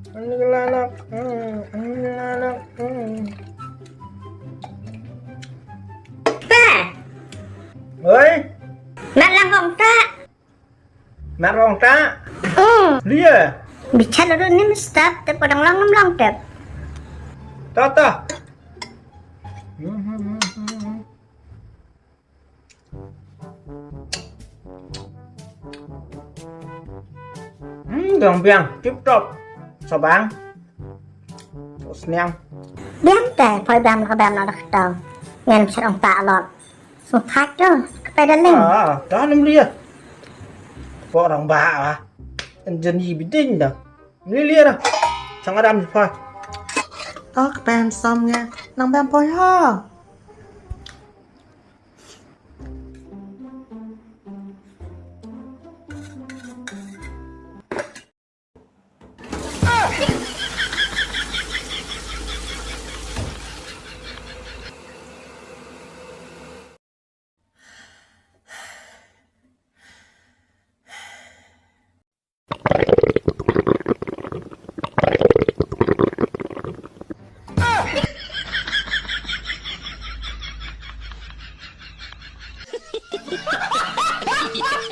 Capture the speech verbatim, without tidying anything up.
Pa! Oi, Mat lang hong ta. Mat hong ta. Hmm. Lia. Bichar lu ni mesti tep, tep kadang lang ngam lang tep. Ta ta. Hmm, dang biang, tip top. Sabang. Sniang. Biang te, poi biang ka biang na dak tau. Ngan sar ong ta lot. Sung thak tu, ka pai daling. Ah, ta nem lia. Po orang ba ah. Enjen yi biding da. Ni lia da. Sang adam pa. Oh, ka pen som nga. Nang biang poi ha.